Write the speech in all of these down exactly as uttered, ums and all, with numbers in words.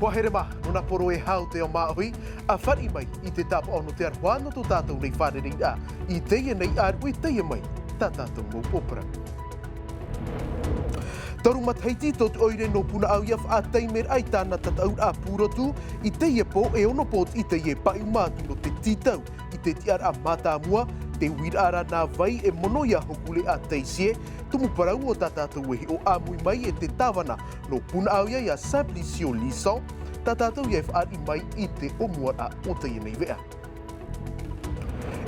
ʻUa here mā, nō nā poro e hau te ao māʻohi, ʻa fāriʻi mai i te tāpaʻo nō te aroha nō tō tātou nei fārereiraʻa i teie nei ʻāruʻi, teie mai tā tātou mau ʻōparau. Toru matahiti tō te ʻoire nō Punaʻauia faʻataimeraʻa i tāna tataʻuraʻa pūrotu i teie pō, e ono pōtiʻi teie e paʻuma atu nō te tītau i te tiʻaraʻa mātāmua, te uiraʻa ra nā vai e mono ia Hōkure ʻa Taisie, tumu parau o tā tātou e hiʻo ʻāmui mai e te tāvana nō Punaʻauia ia Simplicio Lisson, tā tātou ia e fāriʻi mai i te ʻōmuaraʻa o teie nei veʻa.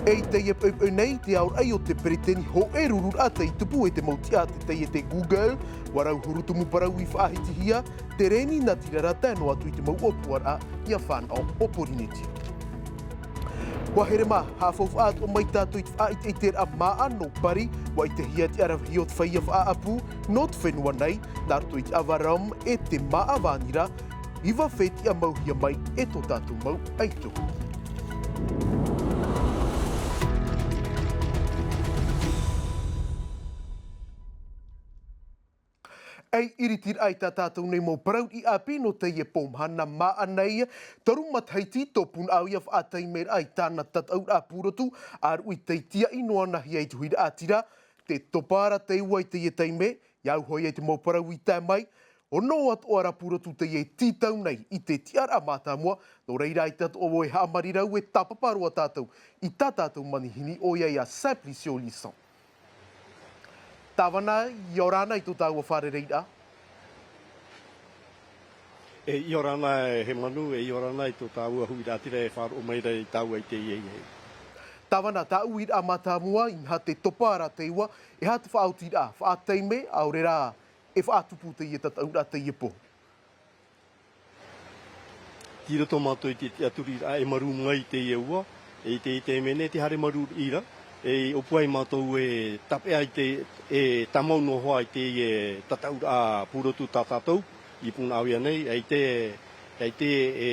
E i teie poʻipoʻi nei, te aoraʻi o te peretiteni hōʻē rururaʻa tei tupu e te mau tiʻa te taiete Google, ʻua rau huru tumu parau i faʻahitihia, te reni nā Tirarata e noa atu i te mau ʻōpuaraʻa ia fānaʻo o Porinetia. ʻUa here mā, haʻafaufaʻa atoʻa mai tātou i te faʻaʻiteʻiteraʻa māʻa nō Pari, ʻua ʻitehia te ʻaravihi o te feiā faʻaʻapu nō te fenua nei, nā roto i te ʻava rhum e te māʻa vānira, iva fetiʻa mauhia mai e tō tātou mau ʻaito. Ei iritiraʻa i tā tātou nei mau parau i ʻāpī nō teie pō mahana māʻa nei, toru matahiti tō Punaʻauia faʻataimeraʻa i tāna tataʻuraʻa pūrotu, ʻāruʻi tei tiaʻi noa nahia i te huiraʻatira, te topa ra te ua i teie taime, ia au hoʻi ai te mau parau i tae mai, ono atoʻa ra pūrotu teie e tītau nei i te tiʻaraʻa mātāmua, nō reira ʻaita atoʻa vau e haʻamarirau e tāpapa roa tātou i tā tātou manihini, ʻoia ia Simplicio Lisson. Tāvana, ʻia ora na i tō tāua fārereiraʻa. E ʻia ora na e Hemanu, e ʻia ora na i tō tāua huiraʻatira e faʻaroʻo mai ra i tāua i teie nei. Tāvana, tā ʻoe uiraʻa mātāmua, inaha te topa ra te ua, e aha te faʻaotiraʻa, faʻataime, ʻaore rā, e faʻatupu teie tataʻuraʻa teie pō? Tei roto mātou i te tiʻaturiraʻa e marū mai teie ua, e i te, i te mea nei te haere marū riʻi ra, e ʻōpua ai mātou e tāpeʻa i te, e tāmau noa hoʻi i teie tataʻuraʻa pūrotu tā tātou i Punaʻauia nei, e i te, e i te, e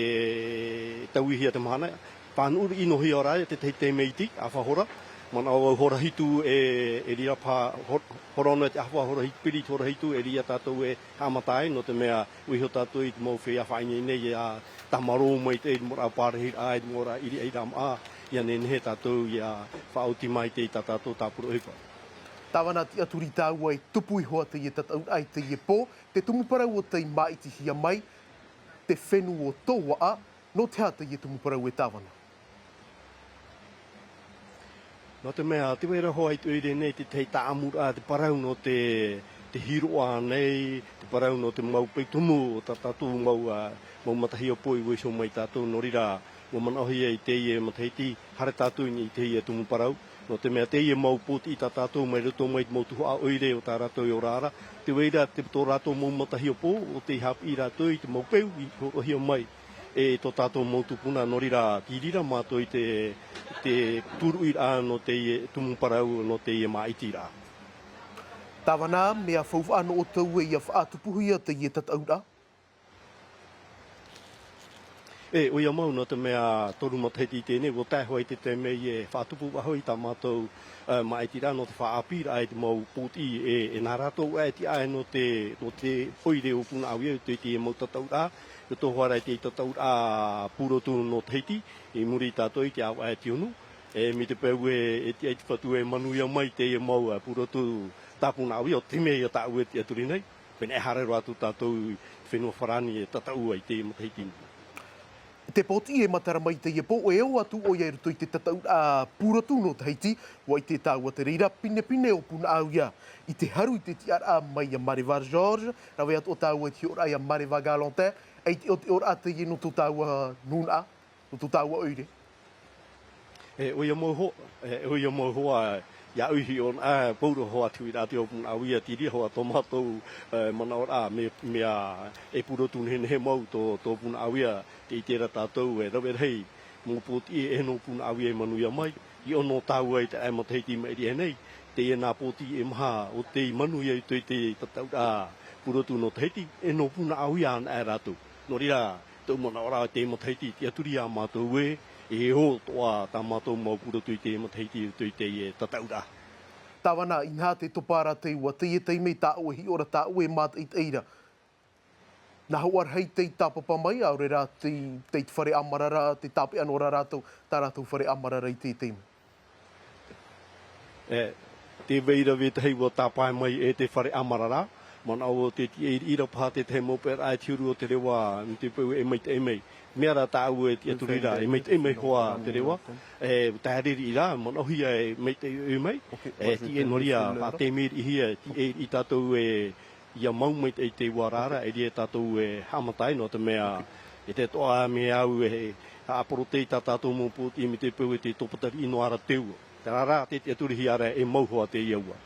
tauihia te mahana, faʻanuʻu riʻi noa hoʻi ra ia te tahi taime iti, ʻafa hora, manaʻo vau hora hitu e, e riro paha, hor-, hora ono e te ʻafa, hora hitu, piri hora hitu, e riro tātou e haʻamata ai, nō te mea, ʻua iho tātou i te mau feiā faʻaineine, ʻia tāmarō mai te, i te mau oraraʻa pārahiraʻa, i te mau oraraʻa ʻiriʻiraʻa māʻa, ʻia nehenehe tātou ʻia faʻaoti mai te, i tā tātou tāpura ʻohipa. Tāvana, tiʻaturi tāua e tupu iho ā teie tataʻuraʻa i teie pō, te tumu parau o tei māʻitihia mai, te fenua o Toaʻa, nō te aha teie tumu parau e Tāvana? Nō te mea, tē vai ra hoʻi te ʻoire nei te tahi tāʻamuraʻa, te parau nō te, te hiroʻa nei, te parau nō te mau peu tumu o tā tātou mau, ā, mau matahiapo i vaiiho mai tātou, nō reira, ʻua manaʻohia i teie matahiti, haere tātou i teie tumu parau, nō te mea teie mau pōtiʻi tā tātou mai roto mai te mau tuhaʻa ʻoire o tā rātou e ora ra, tē vai ra te, tō rātou mau matahiapo, ʻo tei haʻapiʻi rātou i te mau peu i hōroʻahia mai. E tō tātou mau tupuna, nō reira, tei reira mātou i te, te tūruʻiraʻa nō teie tumu parau, nō teie māʻitiraʻa. Tāvana, mea faufaʻa nō ʻoutou e ʻia faʻatupuhia teie tataʻuraʻa? E, ʻoia mau, nō te mea toru matahiti i teie nei, ʻua tae hoʻi te taime e faʻatupu vau i tā mātou, ā, māʻitiraʻa nō te faʻaʻāpīraʻa i te mau pōtiʻi e, e nā rātou ʻē te ʻae nō te, nō te ʻoire o Punaʻauia, i te, i te mau tataʻuraʻa, i roto hoʻi ra i te tataʻuraʻa pūrotu nō Tahiti, i muri i tātou i te ʻāvaʻe Tionu. E, mai te peu e, e tiʻa ai te Fatu e manuia mai teie mau, ā, pūrotu tā Punaʻauia, ʻo te mea ia tāʻu e tiʻaturi nei, pēnei e haere roa atu tātou i te fenua Farāni e tataʻu ai teie matahiti nei. Te pōtiʻi e matara mai i teie pō, e ō atu ʻoia i roto i te tataʻuraʻa pūrotu nō Tahiti, ʻua ʻite tāua te reira, pinepine o Punaʻauia i te haru i te tiʻaraʻa mai ia Mareva Georges, rave atoʻa tāua i te hiʻoraʻa ia Mareva Galantin, e i te ʻoteʻoraʻa teie nō tō tāua nūnaʻa, nō tō tāua ʻoire. E, ʻoia mau hoʻi, e, ʻoia mau hoʻi, ā, iāʻu i hiʻo na, ā, pauroa hoʻi te huiraʻatira o Punaʻauia, tei reira hoʻi tō mātou, e, manaʻoraʻa, mea, mea, e pūrotu nehenehe mau tō, tō Punaʻauia, tē ʻite ra tātou, e rave rahi mau pōtiʻi e nō Punaʻauia e manuia mai, i ʻō nō tāua i te ʻae matahiti i maʻiri aʻe nei, teie nā pōtiʻi e maha ʻo tei manuia i te, i te tataʻuraʻa pūrotu nō Tahiti, e nō Punaʻauia anaʻe rātou. Nō reira, tōʻu manaʻoraʻa i teie matahiti, tiʻaturi ā mātou ē, e ō atoʻa tā mātou mau pūrotu i teie matahiti i roto i teie tataʻuraʻa. Tāvana, inaha te topa ra te ua, teie taime tā ʻoe e hiʻo ra, tā ʻoe e mātaʻitaʻi ra. Nā hoʻi rahi tei tāpapa mai, ʻaore rā tei, tei te fare ʻamarara, tei tāpeʻa noa rā rātou, tā rātou fare ʻamarara i te, te mea. E, tē vai ra vetahi ʻua tāpae mai e te fare ʻamarara, manaʻo te tiʻa ira paha tētahi mau peraʻa e te huru o te reva, mai te peu e maitaʻi mai. Mea rā tāʻu e tiʻaturi ra, e maitaʻi mai hoʻi te reva, e, tāʻiri ra, manaʻohia e maitaʻi mai, e, tiʻa noa ra, faʻatemeriʻihia, tiʻa i tātou e, ʻia mau maitaʻi te uara ra, e ʻere tātou e haʻamata ai, nō te mea, e te toʻa mea au e haʻaporotei tā tātou mau pōtiʻi mai te peu e te topatari ʻino ara te ua. Terā rā, te tiʻaturihia ra e mau hoʻi teie ua.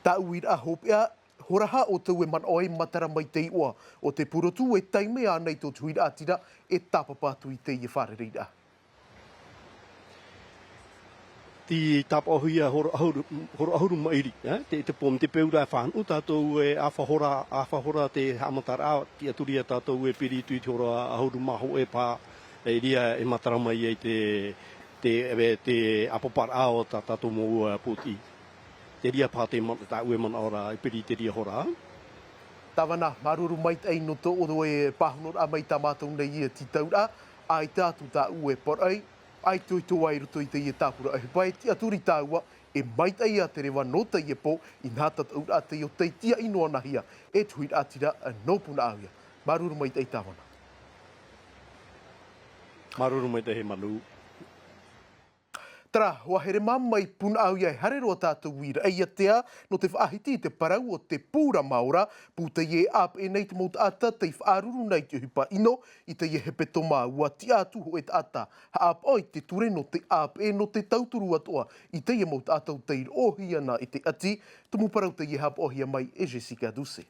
Tāʻu uiraʻa hopeʻa, hora aha ʻoutou e manaʻo ai matara mai te iʻoa o te purotu e taime ānei tō te huiraʻatira e tāpapa atu i teie fārereiraʻa. Tei tāpaʻohia hora ʻahuru, hora ʻahuru maʻiri, e, te, te pō, mai te peu ra e fānaʻo tātou e ʻāfa hora, ʻāfa hora te haʻamataraʻa, tiʻaturi ia tātou e piri atu i te hora ʻahuru mā hōʻē paha, e ʻere e matara mai ai te, te, e, te ʻāpaparaʻa o tā tātou mau, e, pōtiʻi. Terā paha te ma-, tāʻu e manaʻo ra, e piri terā hora. Tāvana, māuruuru maitaʻi nō tō ʻoe pāhonoraʻa mai tā mātou nei tītauraʻa, ʻaita atu tāʻu e paraʻi, ʻaitoito ai i roto i teie tāpura ʻohipa e tiʻaturi tāua, e maitaʻi ā te reva nō teie pō, inaha te taʻuraʻa tei ʻō tei tiaʻi noa nahia, e te huiraʻatira nō Punaʻauia. Māuruuru maitaʻi Tāvana. Māuruuru maitaʻi Manu. Terā, ʻua here mā mai Punaʻauia e haere roa tātou i Raʻiātea, nō te faʻahiti i te parau o te pū ra maora, pū teie e ʻāpeʻe nei te mau taʻata tei faʻaruru nei i te ʻohipa ʻino, i teie hepetoma ʻua tiʻa atu hōʻē taʻata haʻapaʻo i te ture nō te ʻāpeʻe nō te tauturu atoʻa i teie mau taʻata tei roʻohia na i te ʻati, tumu parau teie haʻapaʻohia mai e Jessica Doucet.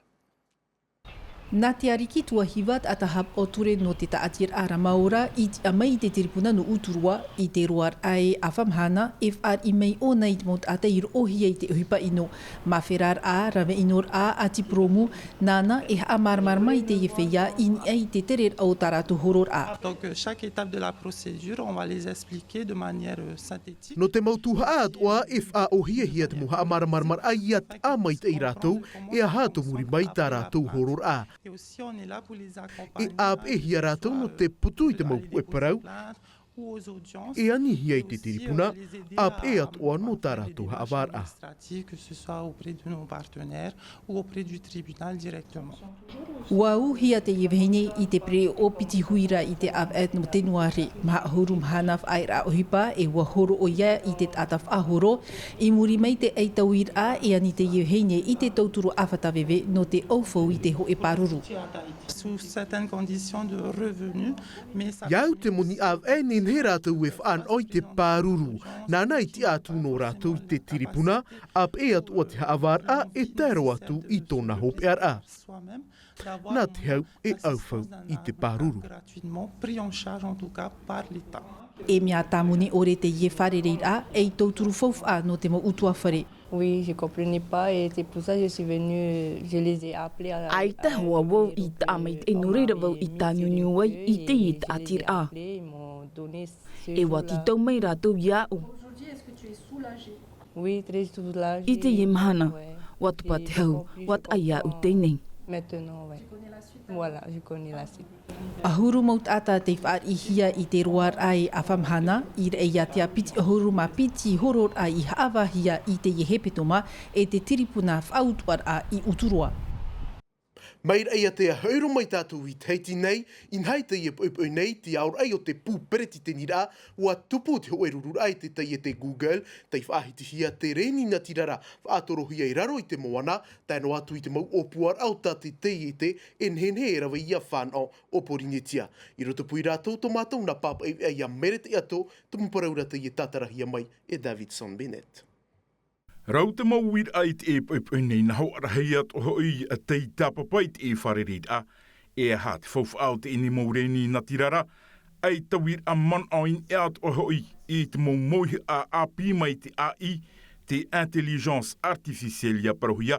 Nā te Ariki tuahiva taʻata haʻapaʻo ture nō te taʻatiraʻa ra maora, i tiʻa mai i te tiripuna nō Uturoa, i te roaraʻa e ʻāfa mahana, e fāriʻi mai ʻōna i te mau taʻata i roʻohia i te ʻohipa ʻino, māferaraʻa, rave ʻinoraʻa, ʻati purōmu, nāna e haʻamāramarama i teie feiā i niʻa i te tereraʻa o tā rātou hororaʻa. Donc, chaque étape de la procédure, on va les expliquer de manière, euh, synthétique. Nō te mau tuhaʻa atoʻa, e faʻaʻōhiahia te mau haʻamāramaramaraʻa ʻia taʻa maitaʻi rātou, e aha tō muri mai tā rātou hororaʻa. E ʻāpeʻehia rātou nō te putu i te mau puʻe parau, e anihia i te tiripuna, ʻāpeʻe atoʻa nō tā rātou haʻavāraʻa. Que ce soit auprès de nos partenaires ou auprès du tribunal directement. ʻUa ūhia teie vahine i te pereʻoʻo piti hui ra i te ʻāvaʻe nō Tenuare, maha ʻahuru mahana faʻaearaʻa ʻohipa, e ʻua horo ʻoia i te taʻata faʻahoro. I muri mai te ʻaitauiraʻa, e ani teie vahine i te tauturu ʻāfata veve nō te ʻaufau i te hōʻē pāruru. Sous certaines conditions de revenus, mais ça... I au te moni ʻāvaʻe, nehenehe rātou e faʻanaho i te pāruru. Nāna i tiʻa atu nō rātou i te tiripuna, ʻāpeʻe atoʻa te haʻavāraʻa e tae roa atu i tōna hopeʻaraʻa. Nā te hau e ʻaufau i te pāruru. Gratuitement, pris en charge en tout cas par l'État. E mea tāmoni ʻore teie fārereiraʻa, ei tauturu faufaʻa nō te mau ʻutuāfare. Oui, je comprenais pas et c'est pour ça que je suis venue, je les ai appelés à la... ʻAita hoʻi vau i taʻa maitaʻi, nō reira vau i tāniuniu ai i teie taʻatiraʻa. Ils m'ont donné ce jour-là. E ʻua tītau mai rātou iāʻu. Aujourd'hui, est-ce que tu es soulagée ? Oui, très soulagée. I teie mahana, ouais. ʻUa topa te hau, ʻua taʻa iāʻu teie nei. Maintenant, ouais. Voilà, je connais la suite. ʻAhuru mau taʻata tei fāriʻihia i te roaraʻa e ʻāfa mahana, i Raʻiātea piti ʻahuru mā piti hororaʻa i haʻavāhia i teie hepetoma e te tiripuna faʻautuʻaraʻa i Uturoa. Mai Raʻiātea, haere mai tātou i Tahiti nei, inaha i teie poʻipoʻi nei, te aoraʻi o te pū peretiteniraʻa, ʻua tupu te hōʻē rururaʻa i te taiete Google, tei faʻahitihia te reni natirara, faʻatorohia i raro i te moana, tae noa atu i te mau ʻōpuaraʻa o tā te taiete, e nehenehe e rave ïa fānaʻo o Porinetia. I Rotopū ia rātou, tō mātou nā pāpaʻi veʻa ia Merete Iato, tumu parau ra teie tātarahia mai e Davidson Bennett. Rau te mau uiraʻa i teie poʻipoʻi nei, nā hoʻi rahi atoʻa hoʻi tei tāpapa i teie fārereiraʻa, e aha te faufaʻa o teie nei mau reni natirara, ʻaita uiraʻa manaʻo i niʻa atoʻa hoʻi i te mau mauihaʻa ʻāpī mai te ʻāʻī, te intelligence artificielle ʻia parauhia,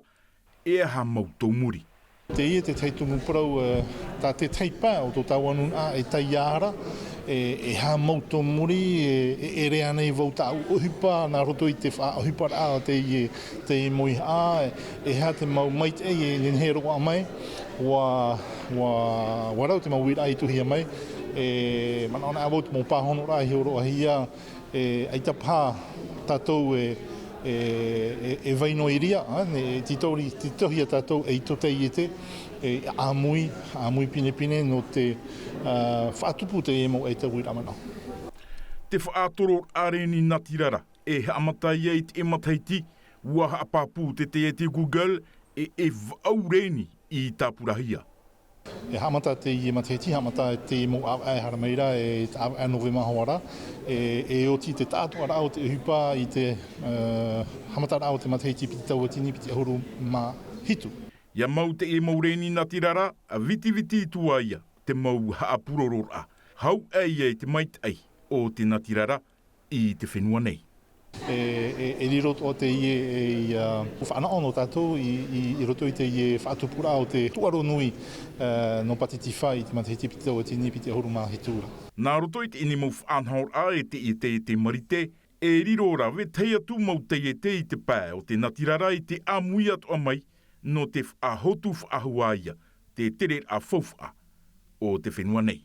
e aha mau tō muri. Teie te tahi tumu parau, eh, tā te tahi pae o tō tāua nūnaʻa e taiā ra, E, e aha mau tō muri, e, e ʻere ānei vau tāʻu ʻohipa nā roto i te faʻaʻohiparaʻa o teie, teie mau haʻa, e aha te mau maitaʻi e nehenehe roa mai, ʻua, ʻua, ʻua rau te mau uiraʻa i tuʻuhia mai, e manaʻo anaʻe vau te mau pāhonoraʻa i horoʻahia, e, ʻaita paha tātou e, e, e, e vai noa i reira, ā, e tītauri, tītauhia tātou ei tōtaiete, e, ʻāmui, ʻāmui pinepine nō te, ā, faʻatupu teie mau ʻaita uiraʻa manaʻo. Te faʻatororaʻa reni natirara, e haʻamata ai i te matahiti, ʻua haʻapāpū te taiete Google, e, e vaʻu reni i tāpurahia. E haʻamata teie matahiti, haʻamata teie mau ʻāvaʻe e haere mai ra, e te ʻāvaʻe Novema hoʻi ra, e, e oti te taʻatoʻaraʻa o te ʻohipa i te, e, haʻamataraʻa o te matahiti piti tauatini piti ʻahuru mā hitu. ʻIa mau teie mau reni natirara, vitiviti atu ā ia te mau haʻapurororaʻa. Hau ā ia i te maitaʻi o te natirara i te fenua nei. E, e, e riro atoʻa teie, e, ʻia faʻanaho nō tātou i, i, i roto i teie faʻatupuraʻa o te tūʻaro nui, e, nō Pātitifā i te matahiti piti tauatini piti ʻahuru mā hitu ra. Nā roto i teie mau faʻanahoraʻa e te, e te, e te marite, e riro ra vetahi atu mau taiete i te pae o te natirara i te ʻāmui atoʻa mai, nō te faʻahotu faʻahou ā ia te tereraʻa faufaʻa o te fenua nei.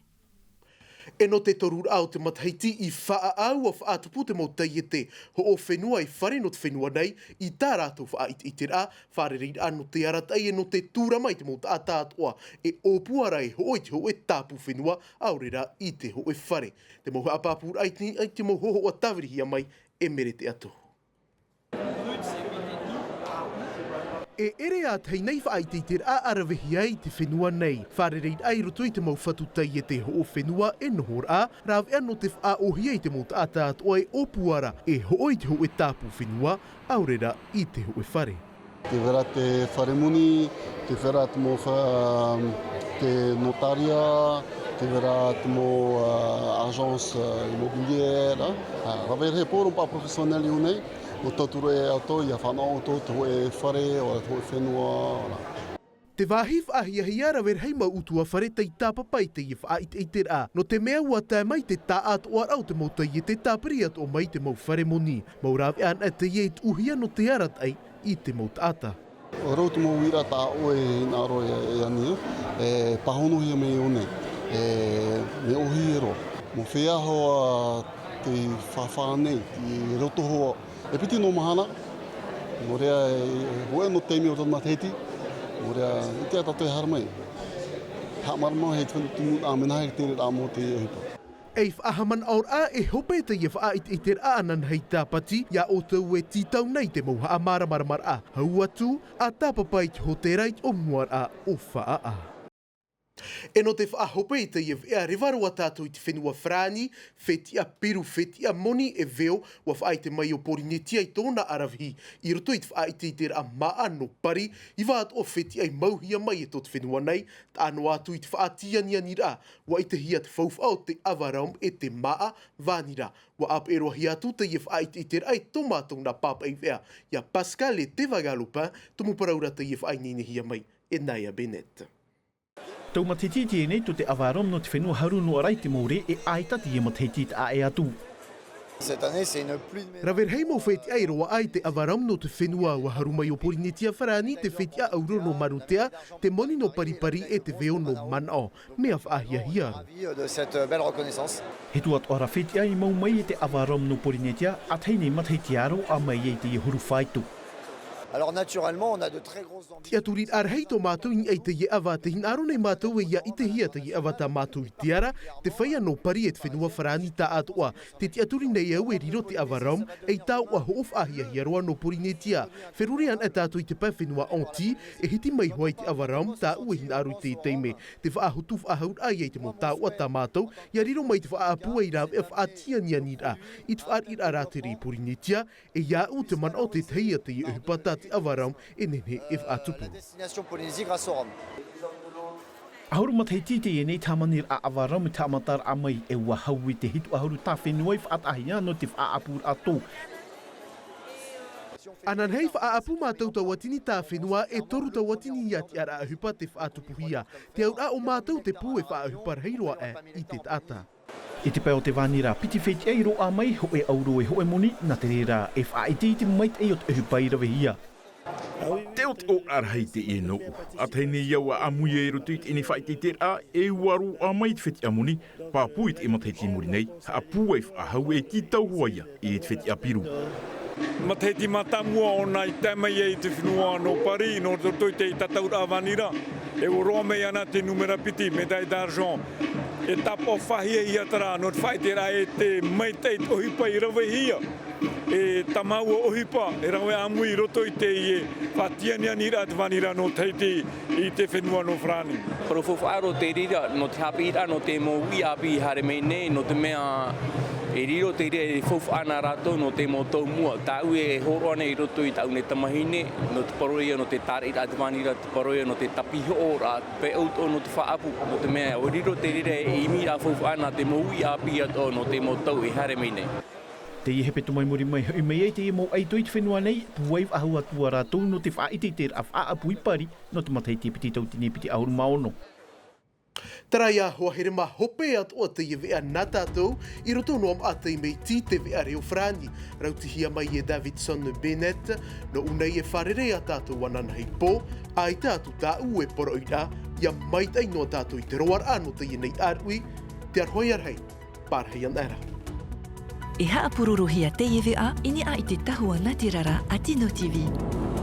E nō te toruraʻa o te matahiti i faʻaʻau ʻua faʻatupu te mau taiete hoʻo fenua e fare nō te fenua nei i tā rātou faʻaʻiteʻiteraʻa, fārereiraʻa nō te arataʻi e nō te tūrama i te mau taʻata atoʻa e ʻōpua ra e hoʻo i te hōʻē tāpū fenua, ʻaore rā i te hōʻē fare. Te mau haʻapāpūraʻa i te, i te mau hōhoʻa tāvirihia mai e Merete Atu. E ʻere ā tahi nei faʻaʻiteʻiteraʻa ʻa ravehia ai i te fenua nei. Fārereiraʻa i roto i te mau fatu taiete hoʻo fenua e noho ra, rāveʻa nō te faʻaʻōhie i te mau taʻata atoʻa e ʻōpua ra e hoʻo i te hōʻē tāpū fenua, ʻaore rā i te hōʻē fare. Tē vai ra te fare moni, tē vai ra te mau fa-, te notaria, tē vai ra te mau, ā, agence, ā, immobilière, ā, rave rahi pauroa paʻi professionnel i ʻō nei. ʻO tauturu e ʻoutou, ʻia fānaʻo ʻoutou te hōʻē fare, ʻo te hōʻē fenua, ʻo rā. Te vāhi faʻahiahia rave rahi mau ʻutuāfare tei tāpapa i teie faʻaʻiteʻiteraʻa, nō te mea ʻua tae mai te taʻatoʻaraʻa o te mau taiete tāpiri atoʻa mai te mau fare moni. Mau rāveʻa anaʻe teie e tuʻuhia nō te arataʻi i te mau taʻata. ʻUa rau te mau uiraʻa tā ʻoe e hinaʻaro e, e ani, e pāhonohia mai i ʻō nei, e, mea ʻōhie roa. Mau feiā hoʻi te fāfā nei, i roto hoʻi, e piti noa mahana, nō reira e, e hōʻē noa taime o tōna matahiti, nō reira, ʻite ā tātou e haere mai. Haʻamārama hei te fenua tumu, ā, mea nāhea te reira mau te ʻohipa. Ei faʻahaʻamanaʻoraʻa e hope teie faʻaʻiteʻiteraʻa ananahi tāpati, iā ʻoutou e tītau nei te mau haʻamāramaramaraʻa, hau atu, ʻa tāpapa i te hōtēra i te ʻōmuaraʻa o Faʻaʻā. E nō te faʻahope i teie veʻa reva roa tātou i te fenua Farāni, fetiʻa piru, fetiʻa moni e veo, ʻua faʻaʻite mai ʻo Pōrīnetia i tōna ʻaravihi, i roto i te faʻaʻiteʻiteraʻa māʻa nō Pari, iva atoʻa fetiʻa i mauhia mai e tō te fenua nei, taʻa noa atu i te faʻatīanianiraʻa, ʻua ʻitehia te faufaʻa o te ʻava raumu e te māʻa, vānira. ʻUa ʻāpeʻe roa hia atu teie faʻaʻiteʻiteraʻa e tō mātou nā pāpaʻi veʻa, iā Pascal e Teva Galopin, tumu parau ra teie faʻaineinehia mai e Naya Bennett. Tau matahiti teie nei tō te ʻava raumu nō te fenua haru noa ra i te mau rē e ʻaita teie matahiti taʻa ʻē atu. Cette année, c'est une pluie de mai. Rave rahi mau fetiʻa e roaʻa i te ʻava raumu nō te fenua, ʻua haru mai ʻo Pōrīnetia Farāni te fetiʻa ʻauro nō Manutea, te moni nō Paripari e te veo nō Manaʻo. Mea faʻahiahia roa. Ravi de cette belle reconnaissance. He tuatāpaparaʻa fetiʻa i mau mai e te ʻava raumu nō Pōrīnetia, ʻa tahi nei matahiti ʻa roaʻa mai ai teie huru faito. Alors naturellement, on a de très grosses ambitions. Tiʻaturiraʻa rahi tō mātou i niʻa i teie ʻava, tē hinaʻaro nei mātou e ʻia ʻitehia teie ʻava tā mātou i te ara, tē fāia nō Pari e te fenua Farāni taʻatoʻa. Te tiʻaturi nei au e riro te ʻava raumu, ei taoʻa hoʻo faʻahiahia roa nō Pōrīnetia. Feruri anaʻe tātou i te pae fenua Anti, e hiti mai hoʻi te ʻava raumu, tāʻu e hinaʻaro i te taime. Te faʻahotu faʻahouraʻa ia i te mau taoʻa tā mātou, ʻia riro mai te faʻaʻapu ei rāveʻa faʻatīanianiraʻa, i te fāriʻiraʻa rātere i Pōrīnetia, e iāʻu te manaʻo tētahi ia teie ʻohipa tā te ʻava raumu e nehenehe e faʻatupu. La destination Polynésie grâce au rhum. ʻAhuru matahiti teie nei te hāmaniraʻa ʻava raumu i te haʻamataraʻa mai, e ʻua hau i te hitu ʻahuru tā fenua i faʻataʻahia nō te faʻaʻapuraʻa tō. Ananahi faʻaʻapu mātou tauatini tā fenua, e toru tauatini ia tiʻaraʻa ʻohipa tē faʻatupuhia. Te auraʻa o mātou te pū e faʻaʻohipa rahi roa aʻe i te taʻata. I te pae o te vānira piti fetiʻa i roaʻa mai, hōʻē ʻauro e hōʻē moni, nā te reira e faʻaʻite i te maitaʻi o te ʻohipa i ravehia. Te ʻohipa rahi teie nōʻu. ʻAtahi nei au ʻa ʻāmui i roto i teie faʻaʻiteʻiteraʻa, e ʻua roaʻa mai te fetiʻa moni, pāpū i te matahiti i muri nei, haʻapūai faʻahou e tītau hoʻi ia i te fetiʻa piru. Matahiti mātāmua ʻōna i tae mai ai i te fenua nō Paris, nō roto i te tataʻuraʻa vānira, e ʻua roaʻa mai ana te numera piti, médaille d'argent. E tāpaʻo-faʻahia-hia-tara-ra, nō te faʻaʻiteraʻa e te maitaʻi te ʻohipa i ravehia. E tāmau ʻohipa, e rave ʻāmui i roto i teie faʻatianianiraʻa te vānira nō Tahiti i te fenua nō Farāni. Parau faufaʻa roa te reira, nō te haʻapiʻiraʻa nō te mau uʻi ʻāpī i haere mai nei, nō te mea e riro te reira e faufaʻa na rātou nō te mau taumuʻa. Tāʻu e hōroʻa nei i roto i tāʻu nei tamahine, nō te parau ia nō te tāraʻiraʻa te vānira, te parau ia nō te tāpihoʻoraʻa, pae ʻoutou nō te faʻaʻapu, nō te mea e riro te reira e ʻimiraʻa faufaʻa na te mau uʻi ʻāpī atoʻa nō te mau tau e haere mai nei. Teie hepetoma i muri mai, hoʻi mai ai teie mau ʻaito i te fenua nei, pūai faʻahou atu ā rātou nō te faʻaʻiteʻiteraʻa faʻaʻapu i Paris, nō te matahiti e piti tauatini piti ʻahuru mā ono. Terā ia, hoa here mā hope atoʻa teie veʻa nā tātou, i roto noa maʻa tei mai tī te veʻa reo Farāni, rautihia mai e Davidson Bennett, nō ʻō nei e fārerei ā tātou ananahi pō, ʻaita atu tāʻu e poroʻi ra, ʻia maitaʻi noa tātou i te roaraʻa nō teie nei ʻāruʻi, te aroha ia rahi. Pārahi ana ra. E haʻapurorohia teie veʻa i niʻa i te tahua nā te rara a Tino T V.